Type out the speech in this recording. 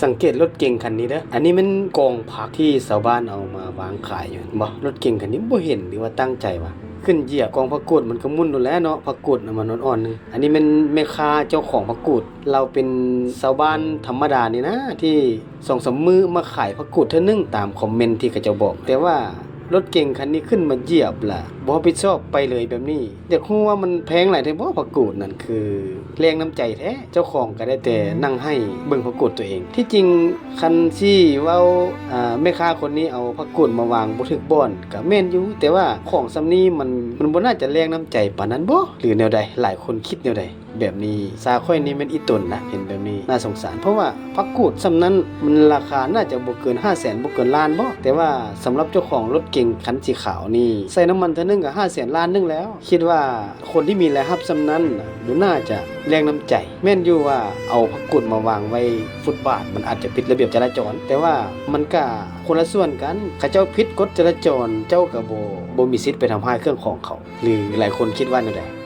ສັງເກດລົດເກັງຄັນນີ້ເດີ ອັນນີ້ແມ່ນກອງຜັກທີ່ຊາວບ້ານເອົາມາວາງຂາຍຢູ່ ເຫັນບໍ່? ລົດເກັງຄັນນີ້ບໍ່ເຫັນ ຫຼືວ່າຕັ້ງໃຈວະ ຂຶ້ນຢຽບກອງຜັກກູດ ມັນກໍໝຸ່ນໂລດແຫຼະເນາະ ຜັກກູດນະ ມັນອ່ອນໆໜຶ່ງ. ອັນນີ້ແມ່ນແມ່ຄ້າເຈົ້າຂອງຜັກກູດ ລາວເປັນຊາວບ້ານທຳມະດານີ້ນະ ທີ່ສອງສາມມື້ມາຂາຍຜັກກູດເທື່ອໜຶ່ງ ຕາມຄອມເມັນທີ່ເຂົາເຈົ້າບອກ. ແຕ່ວ່າລົດເກັງຄັນນີ້ຂຶ້ນມາຢຽບລະ ບໍ່ຮັບຜິດຊອບໄປເລີຍແບບນີ້. ຢາກຮູ້ວ່າມັນແພງຫຼາຍແທ້ບໍ່ ຜັກກູດນັ້ນ ຄືແລງນ້ຳໃຈແທ້. ເຈົ້າຂອງກໍໄດ້ແຕ່ນັ່ງໄຫ້ເບິ່ງຜັກກູດຕົວເອງ. ທີ່ຈິງຄັນຊິເວົ້າ ອາ ແມ່ຄ້າຄົນນີ້ເອົາຜັກກູດມາວາງບໍ່ຖືກບ່ອນກໍແມ່ນຢູ່ ແຕ່ວ່າຂອງສ່ຳນີ້ມັນ ມັນບໍ່ໜ້າຈະແລງນ້ຳໃຈປານນັ້ນບໍ ຫຼືແນວໃດ? ຫຼາຍຄົນຄິດແນວໃດ? ແບບນີ້ ຊາຂ້ອຍນີ້ແມ່ນອີ່ຕົນນະ ເຫັນແບບນີ້ໜ້າສົງສານ ເພາະວ່າຜັກກູດສ່ຳນັ້ນ ມັນລາຄາໜ້າຈະບໍ່ເກີນຫ້າແສນ ບໍ່ເກີນລ້ານບໍ? ແຕ່ວ່າສຳລັບເຈົ້າຂອງລົດເກັງຄັນສີຂາວນີ້ ໃສ່ນ້ຳມັນເທື່ອໜຶ່ງກໍຫ້າແສນ ລ້ານໜຶ່ງແລ້ວ. ຄິດວ່າຄົນທີ່ມີລາຍຮັບສ່ຳນັ້ນນະ ບໍ່ໜ້າຈະແລງນ້ຳໃຈ. ແມ່ນຢູ່ວ່າເອົາຜັກກູດມາວາງໄວ້ຟຸດບາດ ມັນອາດຈະຜິດລະບຽບຈະລາຈອນ ແຕ່ວ່າມັນກະຄົນລະສ່ວນກັນ. ເຂົາເຈົ້າຜິດກົດຈະລາຈອນ ເຈົ້າກະບໍ່ ບໍ່ມີສິດໄປທຳຮ້າຍເຄື່ອງຂອງເຂົາ ຫຼືຫຼາຍຄົນຄິດວ່າແນວໃດ?